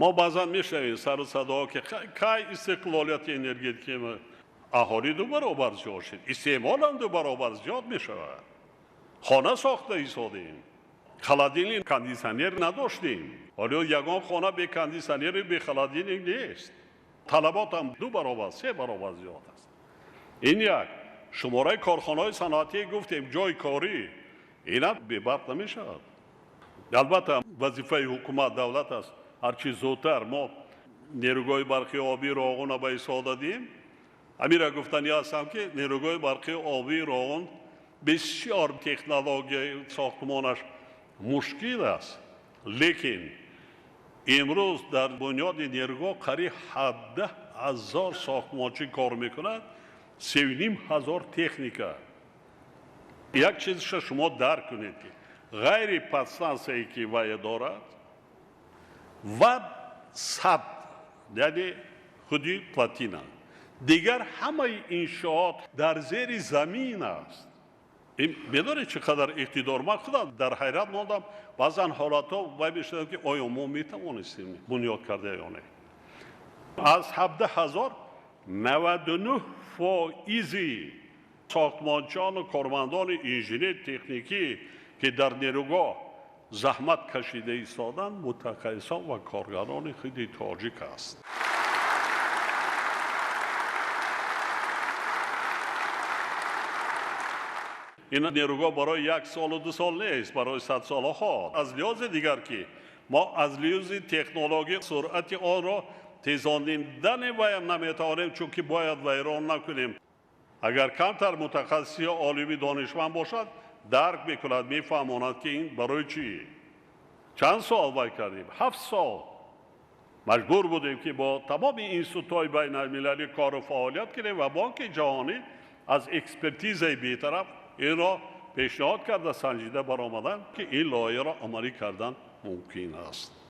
Мо баъзан мешнавем сару садоҳо, ки кай истиқлолияти энергетикии аҳолӣ ду баробар зиёд шуд, истеъмолам ду баробар зиёд мешавад. Хона сохта истодем, холодильник, кондитсионер надоштем. Ҳоло ягон хона бе кондитсионеру бе холодильник нест. Талаботам ду баробар, се баробар зиёд аст. Ин як. Шумораи корхонаҳои саноатӣ гуфтем, ҷойи корӣ инам бебарқ намешавад. Албатта, вазифаи ҳукумат, давлат аст, ҳарчи зудтар мо нерӯгоҳи барқи обии Роғунро ба ҳисоб додем. Амира гуфтанӣ ҳастам, ки нерӯгоҳи барқи обии Роғун бисёр технологияи сохтмонаш мушкил аст, лекин имрӯз дар бунёди нерӯгоҳ қариб 17 000 сохтмончӣ кор мекунад, 3 500 техника. Як чизша шумо дарк кунед, ки ғайри подстансияе ки вай дорад ва сад, яъне худи плотина, дигар ҳамаи иншоот дар зери замин аст. Медонед, чӣ қадар иқтидор? Ман худам дар ҳайрат мондам. Баъзан ҳолатҳо вай мешудам, ки оё мо метавонистем бунёд карда ё не. Аз 17 000 99 фоизи сохтмончиёну кормандони инженер техникӣ, ки дар нерӯгоҳ заҳмат кашида истоданд, мутахассисон ва коргарони худи тоҷик аст. Ин нерӯгоҳ барои як солу ду сол нест, барои садсолаҳо. Аз лиҳози дигар, ки мо аз лиҳози технология суръати онро тезонидани ваям наметавонем, чунки бояд вайрон накунем. Агар камтар мутахассис ё олими донишманд бошад, дарк мекунад, мефаҳмонад, ки ин барои чӣ. Чанд сол вай кардем? 7 сол маҷбур будем, ки бо тамоми институтҳои байналмилалӣ кору фаъолият кунем ва Бонки ҷаҳонӣ аз экспертизаи бетараф инро пешниҳод карда, санҷида баромаданд, ки ин лоиҳаро амалӣ кардан мумкин аст.